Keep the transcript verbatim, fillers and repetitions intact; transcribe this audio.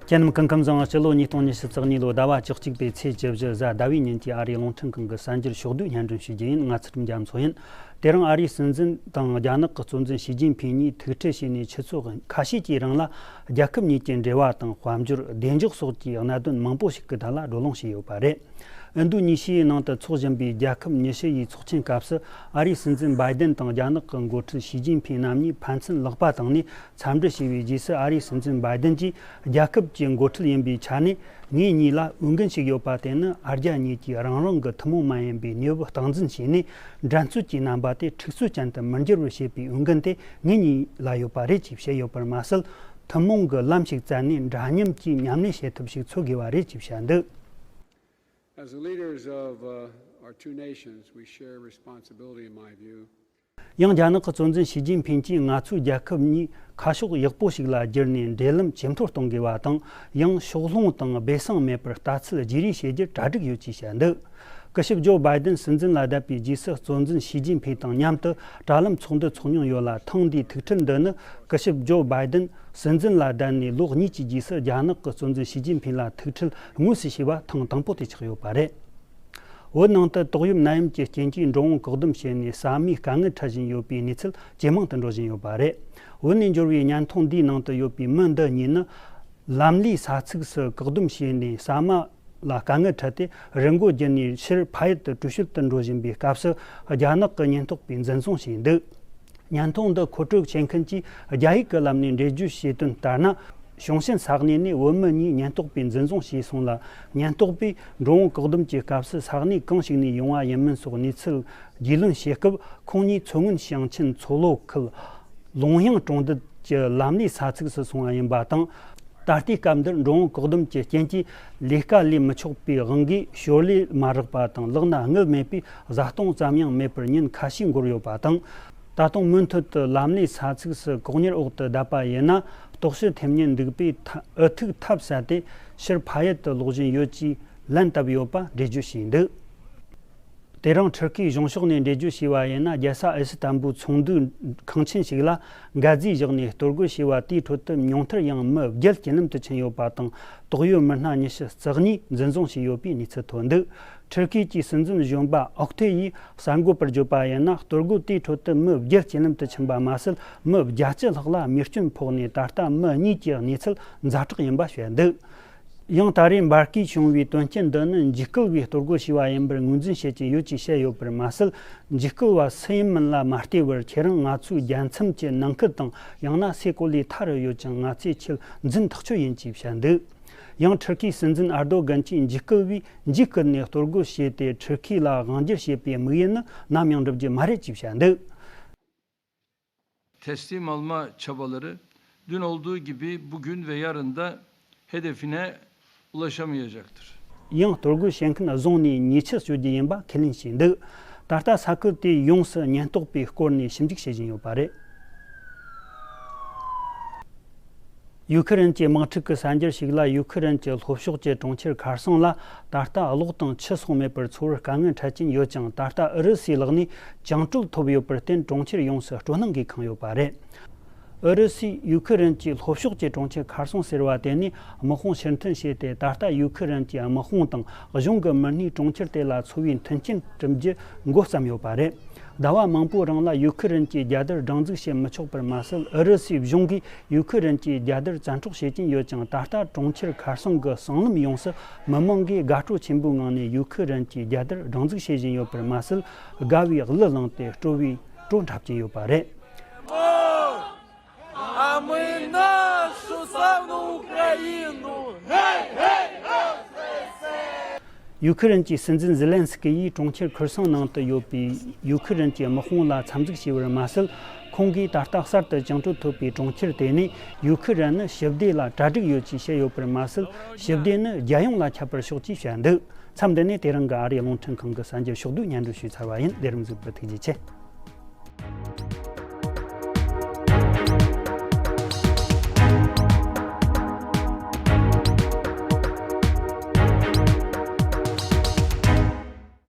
ཁྱེད་རྣམས་སྐུ་ཁམས་བཟང་། སྤྱི་ལོ་ཉིས་སྟོང་ཉི་ཤུ་རྩ་གཉིས་ལོ་ཟླ་བ་བཅུ་གཅིག་པའི་ཚེས་བཅུ་བཞི་གཟའ་ཟླ་བའི་ཉིན་གྱི་ཨ་རིའི་རླུང་འཕྲིན་ཁང་གི་གསར་འགྱུར་ཕྱོགས་བསྡུས་སྙན་སྒྲོན་ཞུ་རྒྱུ་ཡིན། ང་ཚུལ་ཁྲིམས་རྒྱ་མཚོ་ཡིན། དེ་རིང་ཨ་རིའི་སྲིད་འཛིན་དང་རྒྱ་ནག་གི་གཙོ་འཛིན་ཞི་ཅིན་ཕིང་གཉིས་ཐུག་འཕྲད་བྱས་ནས་ཆུ་ཚོད་ཁ་ཤས་ཀྱི་རིང་ལ། རྒྱལ་ཁབ་གཉིས་ཀྱི་འབྲེལ་བ་དང་དཔལ་འབྱོར། བདེ་འཇགས་སོགས་ཀྱི་གནད་དོན་མང་པོ་ཞིག་གི་ཐད་ལ་བགྲོ་གླེང་བྱས་ཡོད་པ་རེད། ཨིན་རྡུ་ནི་ཤི་ཡའི་ནང་དུ་འཚོགས་བཞིན་པའི་རྒྱལ་ཁབ་ཉི་ཤུ་ཡི་ཚོགས་ཆེན་སྐབས་སུ། ཨ་རིའི་སྲིད་འཛིན་བྷའི་ཏན་དང་རྒྱ་ནག་གི་འགོ་ཁྲིད་ཞི་ཅིན་ཕིང་རྣམ་གཉིས་ཕན་ཚུན་ལག་པ་བཏིང་ནས་འཚམས་འདྲི་བྱས་པའི་རྗེས་སུ། ཨ་རིའི་སྲིད་འཛིན་བྷའི་ཏན་གྱིས། རྒྱལ་ཁབ་ཀྱི་འགོ་ཁྲིད་ཡིན་པའི་ཆ་ནས། ངེད་གཉིས་ལ་འོས་འགན་ཞིག་ཡོད་པ་དེ་ནི། ཨ་རྒྱ་གཉིས་ཀྱིས་རང་རང་གི་ཐུན་མོང་མ་ཡིན་པའི་གནས་བབ་སྟངས་འཛིན་བྱས་ནས། འགྲན་རྩོད་ཀྱི་རྣམ་པ་དེ་འཁྲུག་རྩོད་ཅན་དུ་མི་འགྱུར་བར་བྱེད་པའི་འོས་འགན་དེ་ངེད་གཉིས་ལ་ཡོད་པ་རེད་ཅེས་བཤད་ཡོད་པར་མ་ཟད། ཐུན་མོང་གི་ལམ་ཞིག་བཙལ་ནས་འདྲ་མཉམ་གྱིས་མཉམ་ལས་བྱེད་ཐབས་ཤིག་འཚོལ་དགོས་པ་རེད་ཅེས་བཤད་འདུག As the leaders of, uh, our two nations, we share responsibility, in my view. ཡང་རྒྱ་ནག་གི་གཙོ་འཛིན་ཞི་ཅིན་ཕིང་གྱིས། ང་ཚོའི་རྒྱལ་ཁབ་གཉིས་ཁ་ཕྱོགས་ཡག་པོ་ཞིག་ལ་བསྒྱུར་ནས། འབྲེལ་ལམ་ཇེ་མཐོར་གཏོང་དགོས་པ་དང་། ཡང་ཕྱོགས་ལྷུང་དང་སྦས་གསང་མེད་པར་ལྟ་ཚུལ་བརྗེ་རེས་བྱེད་རྒྱུར་གྲ་སྒྲིག་ཡོད་ཅེས་བཤད་འདུག་སྐུ་ཞབས་ཇོ་བྷའི་ཏན་སྲིད་འཛིན་ལ་བསྡད་པའི་རྗེས་སུ། གཙོ་འཛིན་ཞི་ཅིན་ཕིང་དང་མཉམ་དུ་དྲ་ལམ་ཚོགས་འདུ་འཚོགས་མྱོང་ཡོད་ལ། ཐེངས་འདིའི་ཐུག་འཕྲད་འདི་ནི། སྐུ་ཞབས་ཇོ་བྷའི་ཏན་སྲིད་འཛིན་ལ་བསྡད་ནས་ལོ་གཉིས་ཀྱི་རྗེས་སུ། རྒྱ་ནག་གི་གཙོ་འཛིན་ཞི་ཅིན་ཕིང་ལ་ཐུག་འཕྲད་དངོས་སུ་བྱས་པ་ཐེངས་དང་པོ་དེ་ཆགས་ཡོད་པ་རེད། བོད་ནང་དུ་ཏོག་དབྱིབས་ནད་ཡམས་ཀྱི་རྐྱེན་གྱིས་འགྲོ་འོང་བཀག་སྡོམ་བྱས་ནས། ཟ་མའི་དཀའ་ངལ་འཕྲད་བཞིན་ཡོད་པའི་གནས་ཚུལ་ཇེ་མང་དུ་འགྲོ་བཞིན་ཡོད་པ་རེད། བོད་ནས་འབྱོར་བའི་བརྙན་ཐུང་འདིའི་ནང་དུ་ཡོད་པའི་མི་འདི་གཉིས་ནི། ལམ་ལུགས་ས་ཚིགས་སུ་བཀག་སྡོམ་བྱས་ནས། ཟ་མ་ལ་དཀའ་ངལ་འཕྲད་དེ། རི་མགོ་བརྒྱུད་ནས་ཕྱིར་ཕ་ཡུལ་དུ་བྲོས་བྱོལ་དུ་འགྲོ་བཞིན་པའི་སྐབས་སུ། རྒྱ་ནག་གི་ཉེན་རྟོག་པས་འཛིན་བཟུང་བྱས་འདུག་བརྙན་ཐུང་འདི་མཁོ་སྤྲོད་བྱེད་མཁན་གྱིས་རྒྱ་ཡིག་གི་ལམ་ནས་འགྲེལ་བརྗོད་བྱས་དོན་ལྟར་ན། ཞུང་ཞན་ས་གནས་ནས་བོད་མི་གཉིས་ཉེན་རྟོག་པས་འཛིན་བཟུང་བྱས་སོང་ལ། ཉེན་རྟོག་པས་འགྲོ་འོང་བཀག་སྡོམ་གྱི་སྐབས་སུ། ས་གནས་གང་ཞིག་ནས་ཡོང་བ་ཡིན་མིན་སོགས་གནས་ཚུལ་རྒྱུས་ལོན་བྱེད་སྐབས། ཁོང་གཉིས་མཚོ་སྔོན་ཞིང་ཆེན་མཚོ་ལྷོ་ཁུལ་ལུང་དབྱང་གྲོང་རྡལ་གྱི་ལམ་ལས་ས་ཚིགས་སུ་སོང་བ་ཡིན་པ་དང་། ད་ལྟའི་སྐབས་འདིར་འགྲོ་འོང་བཀག་སྡོམ་གྱི་རྐྱེན་གྱིས། ལས་ཀ་ལས་མི་ཆོག་པའི་དབང་གིས་ཞོར་ལས་མ་རག་པ་དང་། ལག་ན་དངུལ་མེད་པས་བཟའ་བཏུང་ཙམ་ཡང་མེད་པར་ཉིན་ཁ་ཤས་འགོར་ཡོད་པ་དང་། ད་དུང་མུ་མཐུད་དུ་ལམ་ལས་ས་ཚིགས་སུ་ལྐོག་ཉར་འོག་ཏུ་བསྡད་པ་ཡིན་ན། ལྟོགས་ཤི་ཐེབས་ཉེན་འདུག་པས། ཨུ་ཐུག་ཐབས་ཟད་དེ་ཕྱིར་ཕ་ཡུལ་དུ་ལོག་བཞིན་ཡོད་ཅེས་ལན་བཏབ་ཡོད་པ་འགྲེལ་བརྗོད་བྱས་འདུག་དེ་རིང་ཊར་ཀིའི་གཞུང་ཕྱོགས་ནས་འགྲེལ་བརྗོད་བྱས་པ་ཡིན་ན། རྒྱལ་ས་ཨི་སི་ཐན་བུལ་ཚོང་འདུས་ཁང་ཆེན་ཞིག་ལ་འགའ་རྫས་བཞག་ནས་གཏོར་རྒོལ་བྱས་པ་དེའི་ཁྲོད་དུ། ཉུང་མཐར་ཡང་མི་བརྒྱད་རྐྱེན་ལམ་དུ་ཕྱིན་ཡོད་པ་དང་། ཏོག་དབྱིབས་མི་སྣ་ཉི་ཤུ་རྩ་གཉིས་འཛིན་བཟུང་བྱས་ཡོད་པའི་གནས་ཚུལ་ཐོན་འདུག་ཊར་ཀི་གྱི་སྲིད་འཛིན་གཞོན་པ་ཨོག་ཐེ་ཡིས་གསར་འགོད་པར་བརྗོད་པ་ཡིན་ན། གཏོར་རྒོལ་དེའི་ཁྲོད་དུ་མི་བརྒྱད་རྐྱེན་ལམ་དུ་ཕྱིན་པ་མ་ཟད། མི་བརྒྱད་ཅུ་ལྷག་ལ་རྨས་སྐྱོན་ཕོག་ནས། ད་ལྟ་མི་གཉིས་ཀྱི་གནས་ཚུལ་ཛ་དྲག་ཡིན་པ་བཤད་འདུག་ཡང་ད་རེས་འབར་གས་བྱུང་བའི་དོན་རྐྱེན་འདི་ནི་འཇིགས་སྐུལ་བས་གཏོར་རྒོལ་བྱས་པ་ཡིན་པར་ངོས་འཛིན་བྱེད་ཀྱིན་ཡོད་ཅེས་བཤད་ཡོད་པར་མ་ཟད། འཇིགས་སྐུལ་བ་སུ་ཡིན་མིན་ལ་མ་ལྟོས་པར། ཁྱེད་རང་ང་ཚོའི་རྒྱལ་མཚམས་ཀྱི་ནང་ཁུལ་དང་། ཡང་ན་སའི་གོ་ལའི་མཐའ་རུ་ཡོད་ཀྱང་། ང་ཚོས་ཁྱེད་འཛིན་ཐག་ཆོད་ཡིན་ཅེས་བཤད་འདུག་ཡང་ཊར་ཀིའི་སྲིད་འཛིན་ཨར་དོ་གན་གྱིས་འཇིགས་སྐུལ་བས་འཇིགས་སྐུལ་ནས་གཏོར་རྒོལ་བྱས་ཏེ། ཊར་ཀི་ལ་དབང་སྒྱུར་བྱེད་པའི་དམིགས་ཡུལ་ནི་ནམ་ཡང་འགྲུབ་རྒྱུ་མ་རེད་ཅེས་བཤད་འདུག Teslim alma çabaları dün olduğu gibi bugün ve yarın da hedefine ulaşamayacaktır. ཡང་གཏོར་རྒོལ་བྱེད་མཁན་བཟུང་ནས་ཉེས་ཆད་གཅོད་རྒྱུ་ཡིན་པ་ཁས་ལེན་བྱས་འདུག་ད་ལྟ་ས་ཁུལ་དེའི་ཡོངས་སུ་ཉེན་རྟོག་པས་སྐོར་ནས་ཞིབ་འཇུག་བྱེད་བཞིན་ཡོད་པ་རེད། ཡུ་ཁི་རན་གྱི་དམག་འཁྲུག་གི་གསར་འགྱུར་ཞིག་ལ། ཡུ་ཁི་རན་གྱི་ལྷོ་ཕྱོགས་ཀྱི་གྲོང་ཁྱེར་ཁར་སོང་ལ་ད་ལྟ་གློག་དང་ཆུ་སོགས་མེད་པར་འཚོ་བར་དཀའ་ངལ་འཕྲད་ཀྱིན་ཡོད་ཀྱང་། ད་ལྟ་ཨུ་རུ་སུའི་ལག་ནས་བཅིངས་འགྲོལ་ཐོབ་ཡོད་པར་བརྟེན། གྲོང་ཁྱེར་ཡོངས་སུ་སྤྲོ་སྣང་གིས་ཁེངས་ཡོད་པ་རེད། ཨུ་རུ་སུས་ཡུ་ཁི་རན་གྱི་ལྷོ་ཕྱོགས་ཀྱི་གྲོང་ཁྱེར་ཁར་སོང་ཟེར་བ་དེ་ནས་དམག་དཔུང་ཕྱིར་འཐེན་བྱས་ཏེ། ད་ལྟ་ཡུ་ཁི་རན་གྱི་དམག་དཔུང་དང་གཞུང་གི་མི་སྣས་གྲོང་ཁྱེར་དེ་ལ་འཚོ་བའི་མཐུན་རྐྱེན་བསྐྲུན་རྒྱུ་འགོ་བརྩམས་ཡོད་པ་རེད། ཟླ་བ་མང་པོའི་རིང་ལ་ཡུ་ཁི་རན་གྱི་རྒྱལ་དར་སྒྲེང་འཛུགས་བྱེད་མི་ཆོག་པར་མ་ཟད། ཨུ་རུ་སུའི་གཞུང་གིས་ཡུ་ཁི་རན་གྱི་རྒྱལ་དར་བཙན་འཕྲོག་བྱེད་ཀྱིན་ཡོད་ཀྱང་། ད་ལྟ་གྲོང་ཁྱེར་ཁར་སོང་གི་སྲང་ལམ་ཡོངས་སུ་མི་མང་གིས་དགའ་སྤྲོ་ཆེན་པོའི་ངང་ནས་ཡུ་ཁི་རན་གྱི་རྒྱལ་དར་སྒྲེང་འཛུགས་བྱེད་བཞིན་ཡོད་པར་མ་ཟད། དགའ་བའི་གླུ་བླངས་ཏེ་སྤྲོ་བའི་སྤྲོ་འཁྲབ་ཀྱིན་ཡོད་པ་རེད། А мы нашу славную Украину! Гей, гей, гей! ཡུ་ཁི་རན་གྱི་སྲིད་འཛིན་ཟི་ལན་སི་ཀི་ཡིས་གྲོང་ཁྱེར་ཁེར་སོང་ནང་དུ་ཡོད་པའི་ཡུ་ཁི་རན་གྱི་དམག་དཔུང་ལ་འཚམས་གཟིགས་བྱས་པར་མ་ཟད། ཁོང་གིས་ད་ལྟ་གསར་དུ་བཅིངས་འགྲོལ་ཐོབ་པའི་གྲོང་ཁྱེར་དེ་ནས་ཡུ་ཁི་རན་ནི་ཞི་བདེ་ལ་གྲ་སྒྲིག་ཡོད་ཅེས་བཤད་ཡོད་པར་མ་ཟད། ཞི་བདེ་ནི་རྒྱལ་ཡོངས་ལ་ཁྱབ་པར་ཤོག་ཅེས་བཤད་འདུག་མཚམས་འདི་ནས་དེ་རིང་གི་ཨ་རིའི་རླུང་འཕྲིན་ཁང་གི་གསར་འགྱུར་ཕྱོགས་བསྡུས་སྙན་སྒྲོན་ཞུས་ཚར་བ་ཡིན། ལས་རིམ་གཟིགས་པར་ཐུགས་རྗེ་ཆེ།